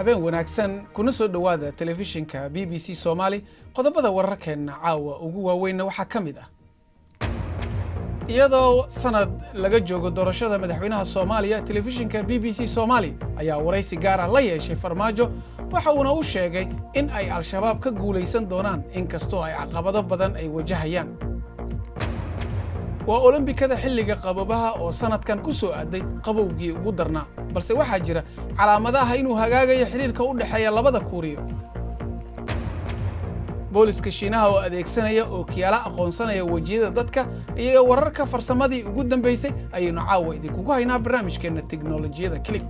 Habeen wanaagsan, kuna soo dhowaada telefishinka BBC Soomaali. Qodobada wararkeenna caawa ugu waaweynna waxaa ka mid ah: iyadoo sanad laga joogo doorashada madaxweynaha Soomaaliya, telefishinka BBC Soomaali ayaa waraysi gaar ah la yeeshay Farmaajo. Waxa uuna u sheegay in ay Al-Shabaab ka guulaysan doonaan, inkastoo ay caqabado badan ay wajahayaan. Waa Olombikada xilliga qabobaha oo sanadkan ku soo aaday qabowgii ugu darnaa, balse waxaa jira calaamadaha inuu hagaagayo xidhiirka u dhexeeya labada Kuuriyo. Booliska Shiinaha oo adeegsanaya ookiyaala aqoonsanaya wejiyada dadka iyo wararka farsamadii ugu dambaysay ayaynu caawa idinkugu haynaa barnaamijkeenna Tiknolojiyada Click.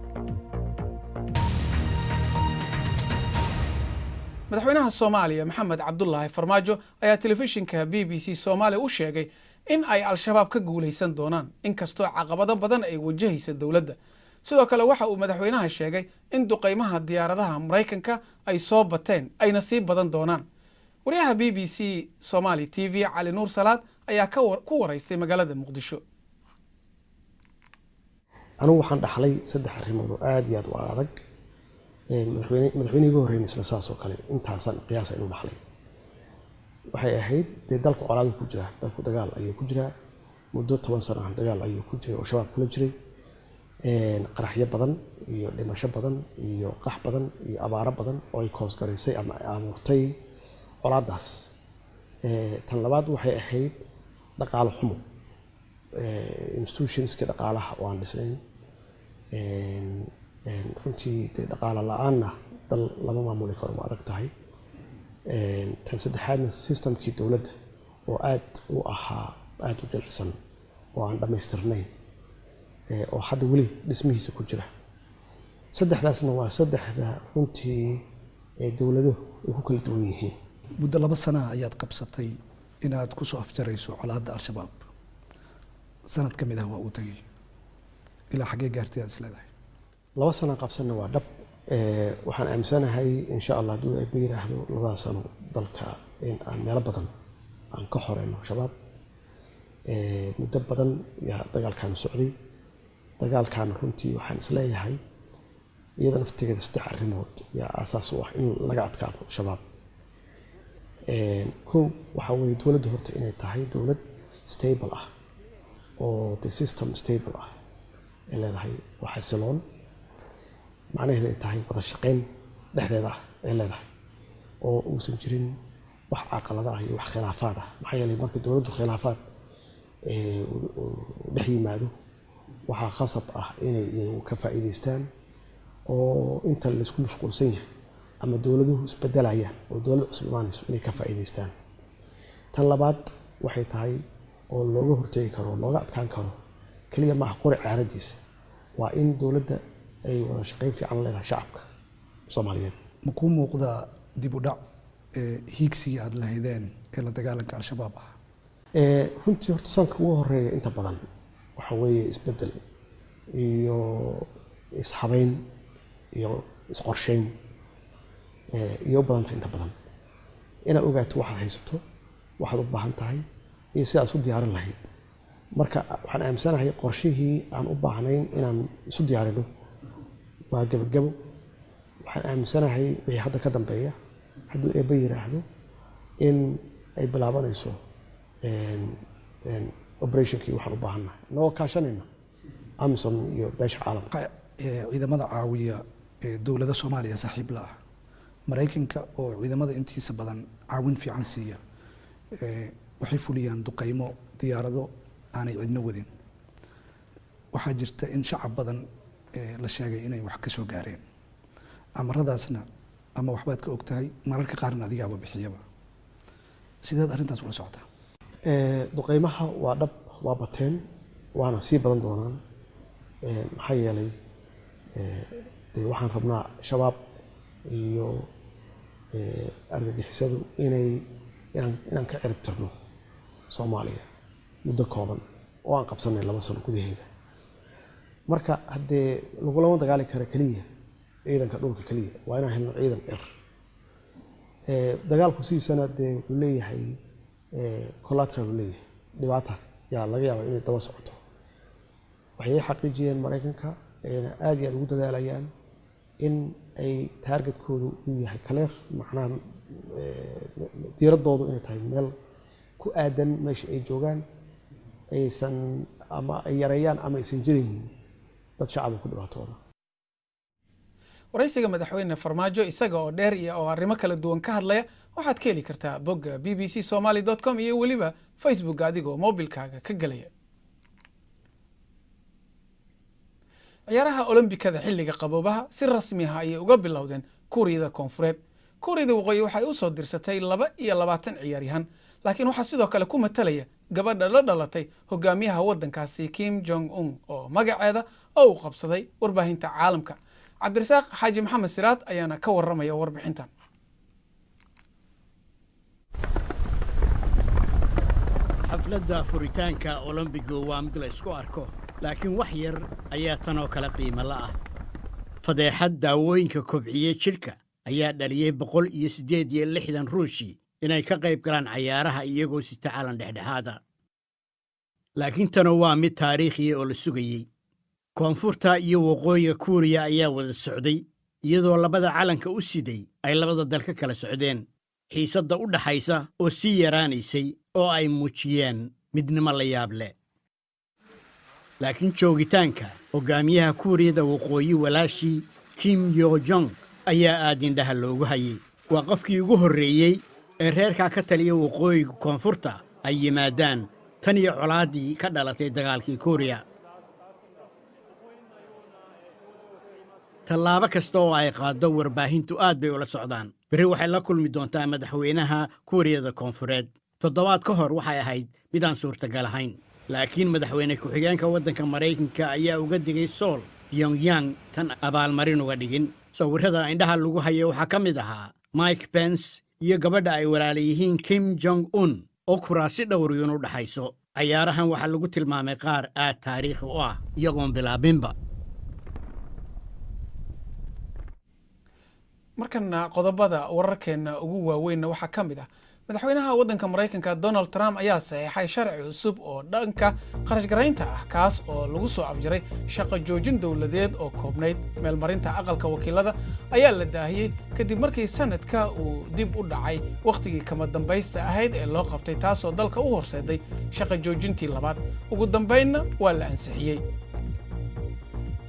Madaxweynaha Soomaaliya Maxamed Cabdulaahi Farmaajo ayaa telefishinka BBC Soomaaliya u sheegay in ay Al-Shabaab ka guulaysan doonaan, inkastoo caqabado badan ay wajahaysa dowladda. Sidoo kale waxa uu madaxweynaha sheegay in duqaymaha diyaaradaha Maraykanka ay soo bateen, ayna sii badan doonaan. Waryaha BBC Somaali TV Cali Nuur Salaad ayaa ku waraystay magaalada Muqdisho. Anigu waxaan dhaxlay saddex arrimood oo aada iyo aad u adag. Madaxweynihii ugu horreynay isla saas oo kale intaasaan qiyaasa inuu dhaxlay. Waxay ahayd dee dalku colaadu ku jiraa, dalku dagaal ayuu ku jiraa, muddo 10 sano ah dagaal ayuu ku jiray oo Shabaab kula jiray, qaraxyo badan iyo dhimasho badan iyo qax badan iyo abaaro badan oo ay koosgaraysay ama ay abuurtay colaadaas. Tan labaad waxay ahayd dhaqaalo xumo, institutionska dhaqaalaha oo aan dhisnayn. Runtii dee dhaqaalo la-aanna dal lama maamuli karo, waa adag tahay. Tan saddexaadna systemkii dowladda oo aad u ahaa aada u jilicsan oo aan dhammaystirnayn, oo hadda weli dhismihiisa ku jira. Saddexdaasna waa saddexda runtii dowladuhu ay ku kala duwan yihiin. Muddo 2 sana ayaad qabsatay inaad kusoo afjarayso colaadda Al-Shabaab. Sanad ka mid ah waa uu tegey, ilaa xaggee gaartay aad is leedahay? 2 sana qabsanna waa dhab. Waxaan aaminsanahay insha Allah hadduu Eebbe yiraahdo labada sano dalka in aan meelo badan aan ka xoreyno Shabaab. Muddo badan yaa dagaalkaanu socday. Dagaalkaana runtii waxaan isleeyahay iyada naftigeeda saddex arrimood yaa aasaas u ah in laga adkaado Shabaab. Kow waxaa weeye dowladdu horta inay tahay dowlad stable ah oo the system stable ah ay leedahay oo xasiloon, macnaheedu ay tahay wada shaqeyn dhexdeeda ah ay leedahay oo uusan jirin wax caqalada ah iyo wax khilaafaad ah. Maxaa yeelay marka dowladdu khilaafaad dhex yimaado, waxaa khasab ah inay iyagu ka faa'iidaystaan oo inta laysku mashquulsan yahay ama dowladuhu isbedelayaan oo dowlad cusub imaanayso inay ka faa'iidaystaan. Tan labaad waxay tahay oo looga hortegi karo, looga adkaan karo, keliya maaha qori caaradiisa, waa in dowladda ay wada shaqeyn fiican leedahay shacabka Soomaaliyeed. Ma kuu muuqdaa dib u dhac hiigsigii aada lahaydeen ee la dagaalanka Al-Shabaab ah? Runtii horta sanadka ugu horeeya inta badan waxa weeye isbedel iyo ishabeyn iyo isqorsheyn iyo u badan tahay inta badan inaad ogaato waxaad haysato, waxaad u baahan tahay iyo sidaad isu diyaarin lahayd. Marka waxaan aaminsanahay qorshihii aan u baahnayn inaan isu diyaarino waa gebagabo. Waxaan aaminsanahay wixii hadda ka dambeeya hadduu Eebbe yiraahdo in ay bilaabanayso operationkii waxaan u baahannahay, annagoo kaashanayna AMISOM iyo beesha caalamka. Ciidamada caawiya dowladda Soomaaliya saaxiib la ah, Maraykanka oo ciidamada intiisa badan caawin fiican siiya, waxay fuliyaan duqaymo diyaarado aanay cidno wadin. Waxaa jirta in shacab badan la sheegay inay wax ka soo gaareen amaradaasna, ama waxbaad ka og tahay, mararka qaarna adigaaba bixiyaba. Sideed arrintaas ula socotaa? Duqeymaha waa dhab, waa bateen waana sii badan doonaan. Maxaa yeelay dee waxaan rabnaa Shabaab iyo argagixisadu inay inaan ka cirib tirno Soomaaliya muddo kooban oo aan qabsanay 2 sano gudaheeda. Marka haddee lagulama dagaali karo keliya ciidanka dhulka keliya, waa inaan helno ciidan cir. Dagaalku sidiisana dee wuxuu leeyahay collateral, uu leeyahay dhibaata yaa laga yaabaa inay daba socoto. Waxay xaqiijiyeen Maraykanka ayna aada iyo aada ugu dadaalayaan In ay targetkoodu uu yahay clear, macnaha diiraddoodu inay tahay meel ku aadan meesha ay joogaan, aysan ama ay yareeyaan ama aysan jiraynin dad shacabka ku dhibaatooda. Waraysiga Madaxweyne Farmaajo isaga oo dheer iyo oo arrimo kala duwan ka hadlaya waxaad ka heli kartaa bogga bbcsomali.com iyo weliba Facebook adigoo mobilkaaga ka gelaya. Ciyaaraha Olombikada xilliga qaboobaha si rasmi ah ayay uga bilowdeen Kuuriyada Koonfureed. Kuuriyada Waqooyi waxay u soo dirsatay 22 ciyaaryahan, laakiin waxaa sidoo kale ku matalaya gabadha la dhalatay hogaamiyaha waddankaasi Kim Jong Un oo magaceeda oo uu qabsaday warbaahinta caalamka. Cabdirasaaq Xaaji Maxamed Siraad ayaana ka warramaya warbixintan. Xafladda furitaanka Olombigu waa mid la isku arko, laakiin wax yar ayaa tanoo kale qiimo la ah. Fadeexad daawooyinka kobciye jidhka ayaa dhaliyey 168 Ruushi inay ka qayb galaan cayaaraha iyagoo sita calan dhexdhexaada, laakiin tanu waa mid taariikhiya oo la sugayey. Koonfurta iyo Waqooyiga Kuuriya ayaa wada socday, iyadoo labada calanka u siday ay labada dal ka kala socdeen, xiisadda u dhaxaysa oo sii yaraanaysay oo ay muujiyeen midnimo la yaab leh. Laakiin joogitaanka hoggaamiyaha Kuuriyada Waqooyi walaashii Kim Yo Jong ayaa aad indhaha loogu hayey. Waa qofkii ugu horreeyey ee reerkaa ka taliya waqooyiga koonfurta ay yimaadaan tan iyo colaaddii ka dhalatay dagaalkii Kuuriya. Tallaabo kasta oo ay qaaddo warbaahintu aad bay ula socdaan. Berri waxay la kulmi doontaa madaxweynaha Kuuriyada Koonfureed. Toddobaad ka hor waxay ahayd midaan suurtagal ahayn, laakiin madaxweyne ku-xigeenka waddanka Maraykanka ayaa uga digay Sool Pyongyang tan abaalmarin uga dhigin. Sawirrada indhaha lagu hayo waxaa ka mid ahaa Mike Pence iyo gabadha ay walaala yihiin Kim Jong Un oo kuraasi dhowriyun u dhaxayso. Cayaarahan waxaa lagu tilmaamay qaar aad taariikhi u ah iyagoon bilaabinba. Markana qodobada wararkeena ugu waaweynna waxaa ka mid ah: madaxweynaha waddanka Maraykanka Donald Trump ayaa saxeexay sharci cusub oo dhanka qarashgaraynta ah, kaas oo lagu soo afjaray shaqo joojin dowladeed oo koobnayd. Meelmarinta Aqalka Wakiilada ayaa la daahiyey kadib markii sanadka uu dib u dhacay wakhtigii kama dambaysta ahayd ee loo qabtay, taasoo dalka u horseeday shaqo joojintii labaad. Ugu dambaynna waa la ansixiyey.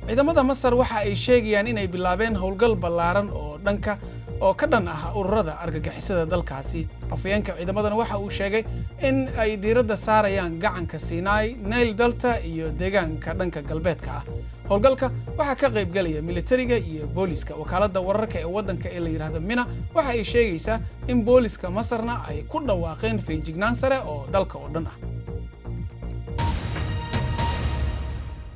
Ciidamada Masar waxa ay sheegayaan inay bilaabeen howlgal ballaaran oo dhanka oo ka dhan ah ururada argagixisada dalkaasi. Afhayeenka ciidamadana waxa uu sheegay in ay diiradda saarayaan gacanka Sinai, Nile Delta iyo deegaanka dhanka galbeedka ah. Howlgalka waxaa ka qaybgelaya militariga iyo booliska. Wakaaladda wararka ee waddanka ee la yidhaahdo Mina waxa ay sheegaysaa in booliska Masarna ay ku dhawaaqeen feejignaan sare oo dalka oo dhan ah.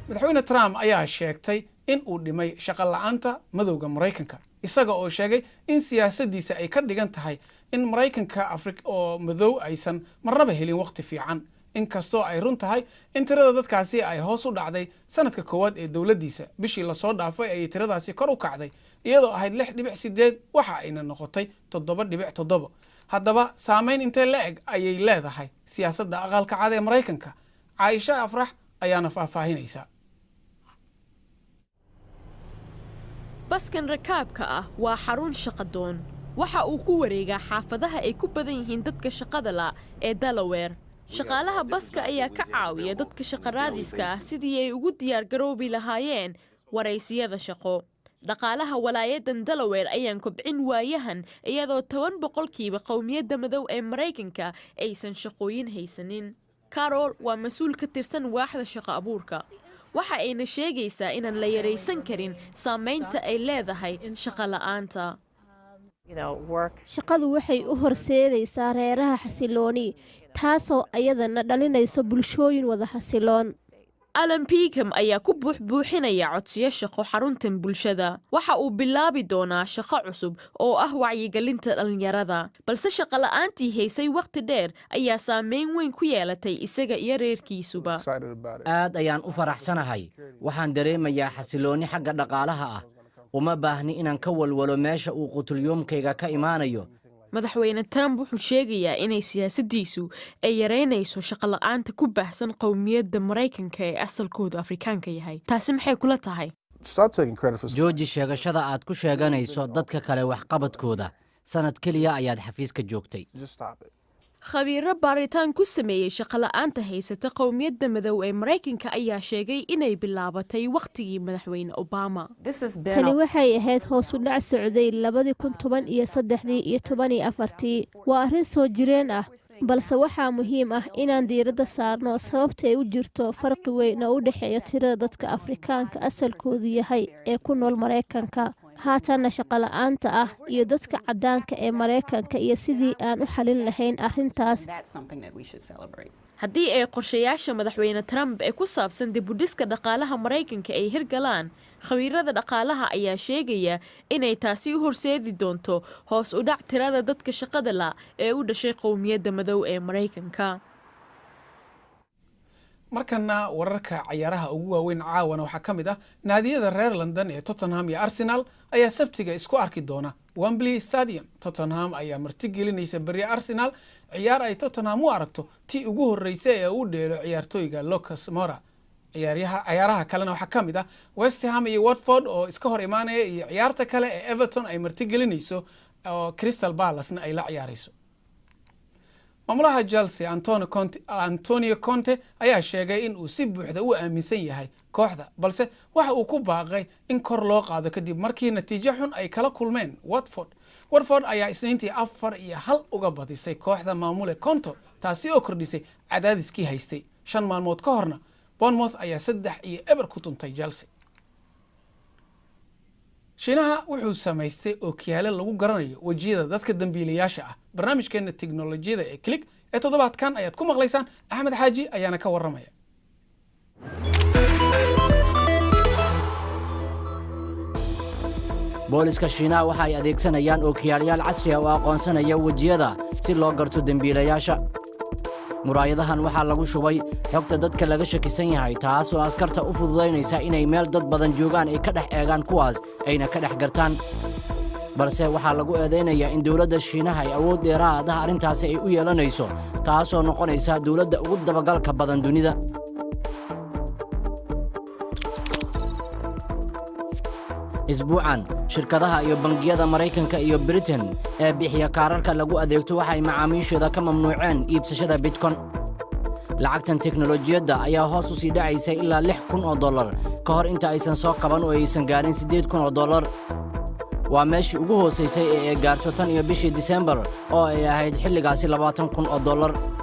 Madaxweyne Trump ayaa sheegtay in uu dhimay shaqo la'aanta madowga Maraykanka, isaga oo sheegay in siyaasaddiisa ay ka dhigan tahay in Maraykanka Afri oo madow aysan marnaba helin waqti fiican, inkastoo ay run tahay in tirada dadkaasi ay hoos u dhacday sanadka koowaad ee dowladdiisa. Bishii lasoo dhaafay ayay tiradaasi kor u kacday, iyadoo ahayd 6.8, waxa ayna noqotay 7.7. Haddaba saameyn intee la eg ayay leedahay siyaasadda Aqalka Cad ee Maraykanka? Caaisha Afrax ayaana faahfaahinaysa. Baskan rakaabka ah waa xarun shaqadoon. Waxa uu ku wareegaa xaafadaha ay ku badan yihiin dadka shaqada la ee Delaware. Shaqaalaha baska ayaa ka caawiya dadka shaqaraadiska ah sidii ay ugu diyaargaroobi lahaayeen waraysiyada shaqo. Dhaqaalaha walaayadan Delaware ayaan kobcin waayahan, iyadoo 10% qowmiyadda madow ee Maraykanka aysan shaqooyin haysanin. Carol waa mas-uul ka tirsan waaxda shaqo abuurka. Waxa ayna sheegaysaa inaan la yaraysan karin saamaynta ay leedahay shaqo la'aanta. Shaqadu waxay u horseedaysaa reeraha xasilooni, taasoo ayadana dhalinayso bulshooyin wada xasiloon. Alan Pickham ayaa ku buuxbuuxinaya codsiyo shaqo xaruntan bulshada. Waxa uu bilaabi doonaa shaqo cusub oo ah wacyigelinta dhallinyarada, balse shaqo la'aantii haysay wakhti dheer ayaa saameyn weyn ku yeelatay isaga iyo reerkiisuba. Aad ayaan u faraxsanahay. Waxaan dareemayaa xasiloonni xagga dhaqaalaha ah. Uma baahni inaan ka walwalo meesha uu qutulyoomkayga ka imaanayo. Madaxweyne Trump wuxuu sheegayaa inay siyaasaddiisu ay yaraynayso shaqola'aanta ku baahsan qowmiyadda Maraykanka ee asalkoodu Afrikaanka yahay. Taasi maxay kula tahay? Jooji sheegashada aad ku sheeganayso dadka kale waxqabadkooda. Sanad keliya ayaad xafiiska joogtay. Khabiiro baaritaan ku sameeyey shaqola'aanta haysata qowmiyadda madow ee Maraykanka ayaa sheegay inay bilaabatay wakhtigii Madaxweyne Obama. Tani waxay ahayd hoos u dhac socday 2013-dii iyo 14-tii. Waa arrin soo jireen ah, balse waxaa muhiim ah inaan diiradda saarno sababta ay u jirto farqi weyn oo u dhexeeya tirada dadka Afrikaanka asalkoodu yahay ee ku nool Maraykanka haatanna shaqola'aanta ah iyo dadka caddaanka ee Maraykanka iyo sidii aan u xalin lahayn arrintaas. Haddii ay qorshayaasha Madaxweyne Trump ee ku saabsan dibudhiska dhaqaalaha Maraykanka ay hirgalaan, khabiirada dhaqaalaha ayaa sheegaya inay taasi u horseedi doonto hoos u dhac tirada dadka shaqada la ee u dhashay qowmiyadda madow ee Maraykanka. Markana wararka cayaaraha ugu waaweyn caawana waxaa ka mid ah naadiyada reer London ee Tottenham iyo Arsenal ayaa Sabtiga isku arki doona Wembley Stadium. Tottenham ayaa martigelinaysa beri Arsenal, ciyaar ay Tottenham u aragto tii ugu horreysay ee u dheelo ciyaartooyga Lucas Mora. Ciyaaraha kalena waxaa ka mid ah West Ham iyo Watford oo iska hor imaanaya iyo ciyaarta kale ee Everton ay martigelinayso oo Crystal Palacena ay la ciyaarayso. Maamulaha Chelsea Antonio Conte ayaa sheegay in uu si buuxda u aaminsan yahay kooxda, balse waxa uu ku baaqay in kor loo qaado kadib markii natiijo xun ay kala kulmeen Watford. Watford ayaa Isniintii 4-1 uga badisay kooxda maamule Conte, taasi oo kordhisay cadaadiskii haystay. 5 maalmood ka horna Bournemouth ayaa 3-0 ku tuntay Chelsea. Shiinaha wuxuu samaystay ookiyaale lagu garanayo wejiyada dadka dambiilayaasha ah. Barnaamijkeena tiknolojiyada ee Click ee toddobaadkan ayaad ku maqlaysaan. Axmed Xaaji ayaana ka warramaya. Booliska Shiinaha waxa ay adeegsanayaan ookiyaalayaal casri ah oo aqoonsanaya wejiyada si loo garto dembiilayaasha. Muraayadahan waxaa lagu shubay xogta dadka laga shakisan yahay, taas oo askarta u fududaynaysa inay meel dad badan joogaan ay ka dhex eegaan kuwaas ayna ka dhex gartaan. Balse waxaa lagu eedaynayaa in dowladda Shiinaha ay awood dheeraad ah arrintaasi ay u yeelanayso, taasoo noqonaysa dowladda ugu dabagalka badan dunida. Isbuucan shirkadaha iyo bangiyada Maraykanka iyo Britain ee bixiya kaararka lagu adeegto waxay macaamiishooda ka mamnuuceen iibsashada bitcoin. Lacagtan teknolojiyadda ayaa hoos u sii dhacaysay ilaa $6,000 ka hor inta aysan soo kaban oo aysan gaarin $8,000. Waa meeshii ugu hoosaysay ee ay gaarto tan iyo bishii Disembar oo ay ahayd xilligaasi $20,000.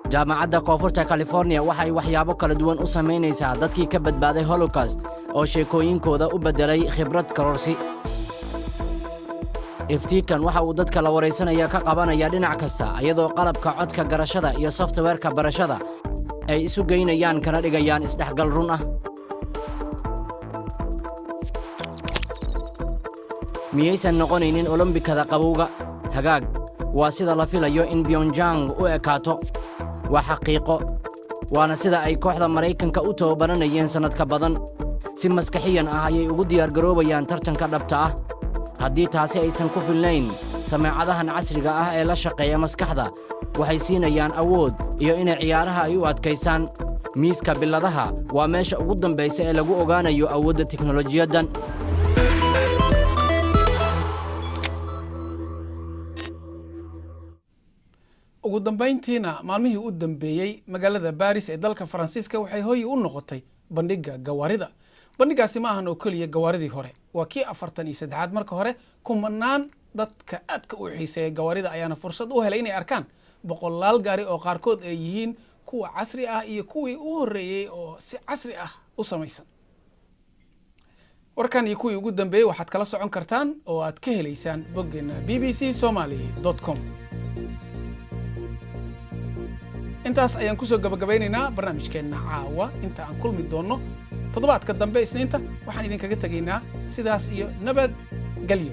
Jaamacadda Koonfurta Californiya waxay waxyaabo kala duwan u samaynaysaa dadkii ka badbaaday Holocaust oo sheekooyinkooda u beddelay khibrad kororsi. Iftiinkan waxa uu dadka la waraysanaya ka qabanaya dhinac kasta, iyadoo qalabka codka garashada iyo software-ka barashada ay isu geynayaan kana dhigayaan isdhexgal run ah. Miyaysan noqonaynin Olombikada qabowga? Hagaag, waa sida la filayo in Pyongyang u ekaato. Waa xaqiiqo, waana sida ay kooxda Maraykanka u tababaranayeen sannadka badan. Si maskaxiyan ah ayay ugu diyaargaroobayaan tartanka dhabta ah. Haddii taasi aysan ku filnayn, sameecadahan casriga ah ee la shaqeeya maskaxda waxay siinayaan awood iyo inay ciyaaraha ay u adkaystaan. Miiska biladaha waa meesha ugu dambaysa ee lagu ogaanayo awoodda tiknolojiyaddan. Ugu dambayntiina, maalmihii u dambeeyey magaalada Baris ee dalka Faransiiska waxay hoyi u noqotay bandhigga gawaarida. Bandhigaasi ma ahan oo keliya gawaaridii hore, waa kii 43aad. Marka hore kumanaan dadka aadka u xiiseeya gawaarida ayaana fursad u helay inay arkaan boqolaal gaari oo qaarkood ay yihiin kuwa casri ah iyo kuwii u horreeyey oo si casri ah u samaysan. Warkan iyo kuwii ugu dambeeyey waxaad kala socon kartaan oo aad ka helaysaan boggeena bbcsomaly.com. Intaas ayaan kusoo gabagabaynaynaa barnaamijkeenna caawa. Inta aan kulmi doonno toddobaadka dambe Isniinta, waxaan idinkaga tegaynaa sidaas iyo nabad gelyo.